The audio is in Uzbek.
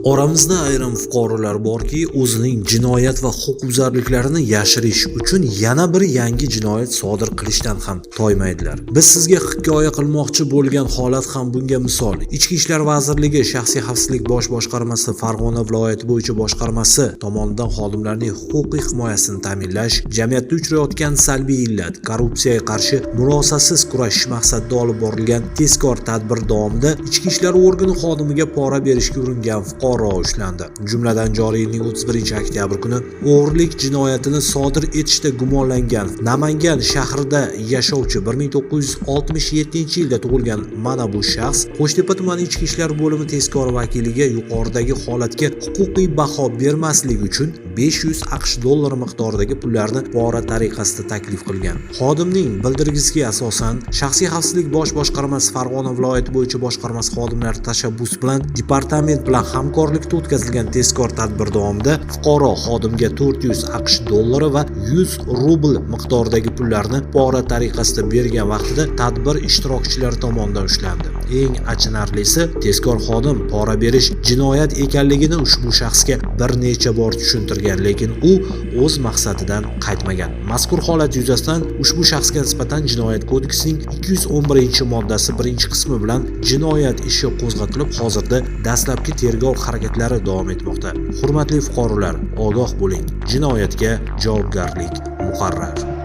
Oramizda ayrim fuqarolar borki, o'zining jinoyat va huquqbuzarliklarini yashirish uchun yana bir yangi jinoyat sodir qilishdan ham toymaydilar. Biz sizga hikoya qilmoqchi bo'lgan holat ham bunga misol. Ichki ishlar vazirligi Shaxsiy xavfsizlik bosh boshqarmasi Farg'ona viloyati bo'yicha boshqarmasi tomonidan xodimlarning huquqiy himoyasini ta'minlash, jamiyatda uchrayotgan salbiy illat, korrupsiyaga qarshi murosasiz kurashish maqsadida olib borilgan tezkor tadbir davomida ichki ishlar organi xodimiga pora berishga uringan fuqaro ushlandi. Jumladan, joriy yilning 31-oktyabr kuni o'g'irlik jinoyatini sodir etishda gumonlangan Namangan shahrida yashovchi 1967-yilda tug'ilgan mana bu shaxs Qo'shtepa tumani ichki ishlar bo'limi tezkor vakiliga yuqoridagi holatga huquqiy baho bermaslik uchun 500 AQSh dollari miqdoridagi pullarni pora tariqasida taklif qilgan. Xodimning bildirgisiga asosan Shaxsiy xavfsizlik bosh boshqarmasi Farg'ona viloyati bo'yicha boshqarmasi xodimlari tashabbusi bilan departament bilan hamkorlikda o'tkazilgan tezkor tadbir davomida fuqaro xodimga 400 AQSh dollari va 100 rubl miqdoridagi pullarni pora tariqasida bergan vaqtida tadbir ishtirokchilari tomonidan ushlandi. Eng achinarlisi, tezkor xodim pora berish jinoyat ekanligini ushbu shaxsga bir necha bor tushuntirgan, lekin u o'z maqsadidan qaytmagan. Mazkur holat yuzasidan ushbu shaxsga nisbatan Jinoyat kodeksining 211-moddasi 1-qismi bilan jinoyat ishi qo'zg'atilib, hozirda dastlabki tergov harakatlari davom etmoqda. Hurmatli fuqarolar, ogoh bo'ling. Jinoyatga javobgarlik muqarrar.